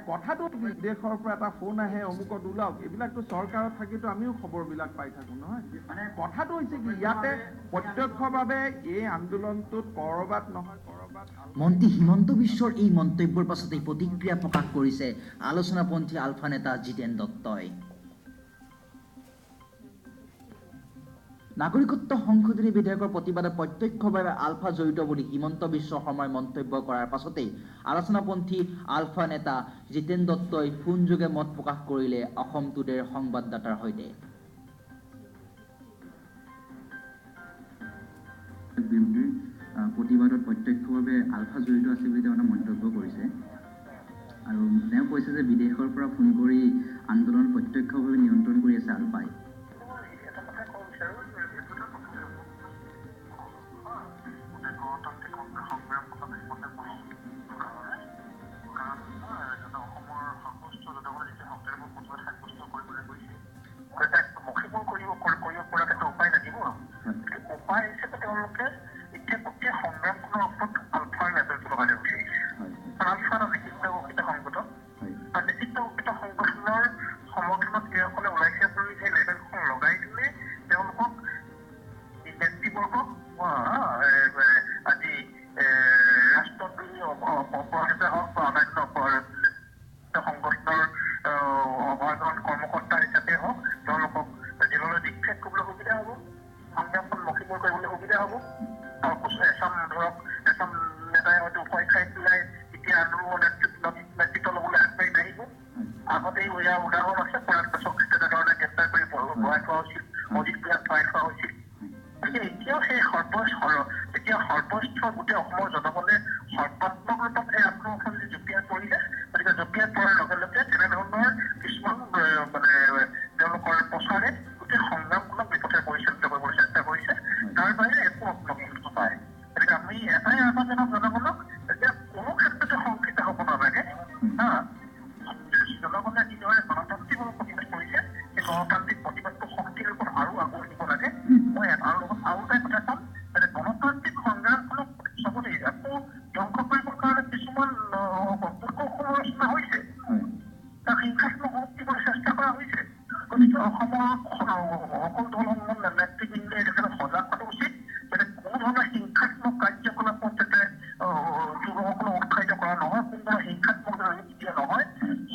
কথাটো বিদেশৰ পৰা এটা ফোন আহে অমুকত ওলাওক, এইবিলাকতো চৰকাৰত থাকিতো আমিও খবৰবিলাক পাই থাকোঁ নহয়। কথাটো হৈছে কি, ইয়াতে প্ৰত্যক্ষভাৱে এই আন্দোলনটোত কৰবাত নহয় কৰবাত। মন্ত্ৰী হিমন্ত বিশ্বৰ এই মন্তব্যৰ পাছতেই প্ৰতিক্ৰিয়া প্ৰকাশ কৰিছে আলোচনাপন্থী আলফা নেতা জিতেন দত্তই। নাগৰিকত্ব সংশোধনী বিধেয়কৰ প্ৰতিবাদত প্ৰত্যক্ষভাৱে আলফা জড়িত বুলি হিমন্ত বিশ্ব শৰ্মাই মন্তব্য কৰাৰ পাছতেই আলোচনাপন্থী আলফা নেতা জিতেন দত্তই ফোনযোগে মত প্ৰকাশ কৰিলে অসম টুডেৰ সংবাদদাতাৰ সৈতে। বিৰোধীৰ প্ৰতিবাদত প্ৰত্যক্ষভাৱে আলফা জড়িত আছে বুলি তেওঁ এটা মন্তব্য কৰিছে আৰু তেওঁ কৈছে যে বিদেশৰ পৰা ফোন কৰি আন্দোলন প্ৰত্যক্ষভাৱে নিয়ন্ত্ৰণ কৰি আছে আলফাই। উপায় হিচাপে তেওঁলোকে এতিয়া গোটেই সংগ্ৰামখনৰ ওপৰত আলফাৰ লেবেলটো লগাই দিব বিচাৰিছে। আলফা এটা নিষিদ্ধ ঘোষিত সংগঠন আৰু নিষিদ্ধ ঘোষিত সংগঠনৰ সমৰ্থনত যিসকলে ওলাইছে বুলি সেই লেবেলখন লগাই দিলে তেওঁলোকক ব্যক্তিবৰ্গক আজি ৰাষ্ট্ৰদ্ৰোহী অপৰাধ হওক বা অন্যান্য সংগঠনৰ অভাজন কৰ্মকৰ্তা হিচাপে হওক তেওঁলোকক জেললৈ নিক্ষেপ কৰিবলৈ সুবিধা হ'ব, সংগ্ৰামখন মষিমূৰ কৰিবলৈ সুবিধা হ'ব। আৰু এচাম ধৰক এচাম নেতাই হয়তো ভয় খাই পেলাই এতিয়া আন্দোলনৰ নেতৃত্ব ল'বলৈ আগবাঢ়ি নাহিব। আগতেই ইয়াৰ উদাহৰণ আছে, পৰাগ দাসক তেনেধৰণে গ্ৰেপ্তাৰ কৰি ভৰাই থোৱা হৈছিল, অজিত ভূঞাক ভৰাই থোৱা হৈছিল। গতিকে এতিয়াও সেই এতিয়া সৰ্বস্ব গোটেই অসমৰ জনগণে সৰ্বাত্মক ৰূপত এই আন্দোলনখন যদি জঁপিয়াই পৰিলে, গতিকে জঁপিয়াই পৰাৰ লগে লগে তেনেধৰণৰ কিছুমান মানে তেওঁলোকৰ প্ৰচাৰে গোটেই সংগ্ৰামখনক বিপথে পৰিচালিত কৰিবলৈ চেষ্টা কৰিছে। তাৰ বাহিৰে একো নতুন নাই। গতিকে আমি এটাই আহ্বান জনাম জনগণক যে কোনো ক্ষেত্ৰতে শংকিত হ'ব নালাগে। হা, জনগণে যিদৰে গণতান্ত্ৰিকভাৱে প্ৰতিবাদ কৰিছে সেই গণতান্ত্ৰিক প্ৰতিবাদটো শক্তিৰ ৰূপত আৰু আগুৱাই নিব লাগে। মই আৰু লগত আৰু এটা কথা ক'ম যে গণতান্ত্ৰিক সংগ্ৰামখনক চবতে আকৌ ধ্বংস কৰিবৰ কাৰণে কিছুমান সমালোচনা হৈছে, তাক হিংসাত্মক ৰূপ দিবলৈ চেষ্টা কৰা হৈছে। গতিকে অসমৰ সকলো দল সংগঠন নেতৃবৃন্দই তেখেতক সজাগ হোৱাটো উচিত যাতে কোনো ধৰণৰ হিংসাত্মক কাৰ্যকলাপত যাতে যুৱকসকলক উৎসাহিত কৰা নহয়, কোনো ধৰণৰ হিংসাত্মক ৰূপ দিয়া নহয়।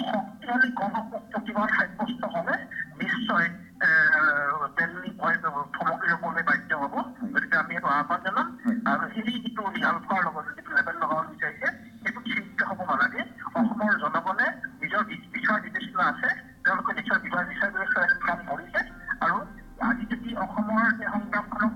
শক্তিশালী গণ প্ৰতিবাদ সাব্যস্ত হ'লে নিশ্চয় দিল্লী ভয় থমকি ৰ'বলৈ বাধ্য হ'ব। গতিকে আমি এইটো আহ্বান জনাম আৰু সেই যিটো আলফাৰ লগত যিটো লেবেল লগাব বিচাৰিছে সেইটো চিন্তিত হ'ব নালাগে। অসমৰ জনগণে নিজৰ বিচাৰ বিবেচনা আছে, তেওঁলোকে নিজৰ বিচাৰ বিচাৰ বিবেচনা কাম কৰিছে আৰু আজি যদি অসমৰ সেই সংগ্ৰামখনক